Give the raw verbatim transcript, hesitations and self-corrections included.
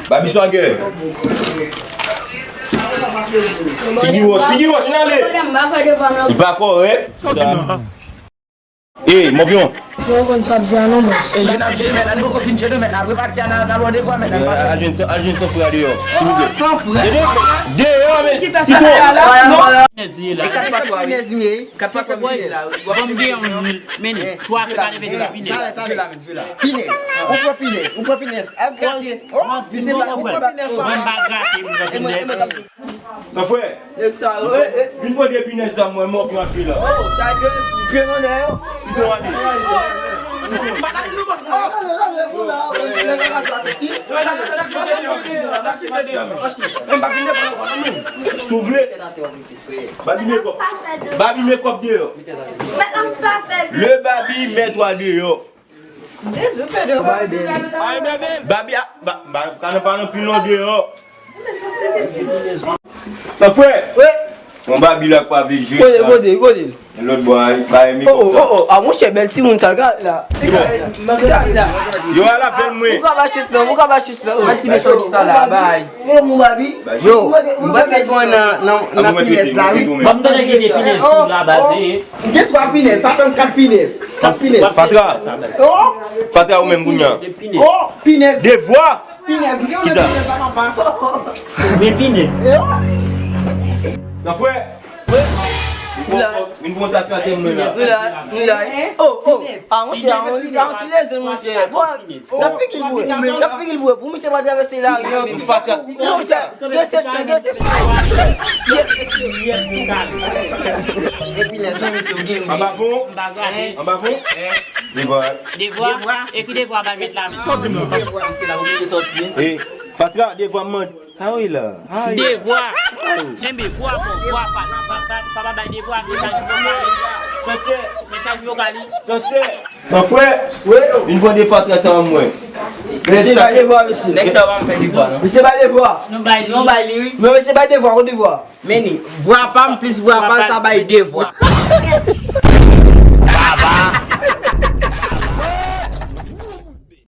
Babi Swagger. Figi wòch, figi wòch, n ale. Li pa kòrèk. Ey, Mòpyon. Yo konn sa ap di a non, bòs. E jèn ap jere, mèt, nou poko fin jere, mèt, apre pati a, n a, n a ba w devwa, mèt, n a ba w. Al jwenn, al jwenn san frè a deyò, silvouplè. San frè? Deyò, men, sitwon. Pinèz li ye la. E kat pa twa, wi. Kat pa twa, misye la, wi. Bon, m gen yon, men, twa frè ka leve de pinèz. Talè, talè. Pinèz. Ou pran pinèz, ou pran pinèz. Ap gate. Oh, misye pa, misye pa pinèz la. Bon, m pa gate, m pran pinèz. San frè. Nèg sa yo, eh, eh. Vin pran de pinèz sa mwen, mò pran pil la. Oh, sa yo, pye nan nè yo. Si te wale. Souple. Babi mekòp. Babi mekòp deyò. Le Babi mèt wa deyò. Babi a, ba, ba, ka nan pa nan pil non deyò. San frè. Wi. Yon Babi la k pa vle jwe. Kote, kote, kote l? Lòt bò a, ba, mekòp sa. Oh, oh, oh, ah, monchè, bèl timoun sa, gad la. Gad la. Yo, al avè mwen. Ou ka ba chis la, ou ka ba chis la. Mwen ki de sòti sa la, bay. Yo, mon Babi. Yo, m panse jwenn nan, nan, nan pinèz la, wi. Ban m tande gen de pinèz sou la, baze. Gen twa pinèz, sa fè m kat pinèz. Kat pinèz. Fatra. Oh. Fatra ou menm kounye a. Oh, pinèz. Devwa. Pinèz, gen yon pinèz la, papa. Men pinèz. San frè. Wi. Vin pran, vin pran tafya tèm mwen la. Wi la, wi la. Oh, oh. Ah, monchè, ah, monchè, ah, monchè, ah, monchè. Bon, N ap figi l boure. N ap figi l boure. Pou misye pa travèse lari an. Fatra. Gen eksepsyon, gen eksepsyon. Epi lè zanmi se gen. Anba pon. Anba pon. Devwa. Devwa. Epi devwa bay mèt la men. Devwa, se la pou misye sòti. E, Fatra, devwa m mande. Sa yo ye la? Devwa. Kenbe vwa, bon, vwa pa. Sa pa bay devwa, mesaj vokal. Sansè. Mesaj vokal, wi. Sansè. San frè. Wi. Vin pran de fatra sa ban mwen. Mesye bay devwa, mesye. Nèg sa pa fè devwa, non. Mesye bay devwa. Nou bay li. Nou bay li, wi. Non, mesye bay devwa, ou devwa. Men li, vwa pa m plis vwa pa l, sa bay devwa. Baba.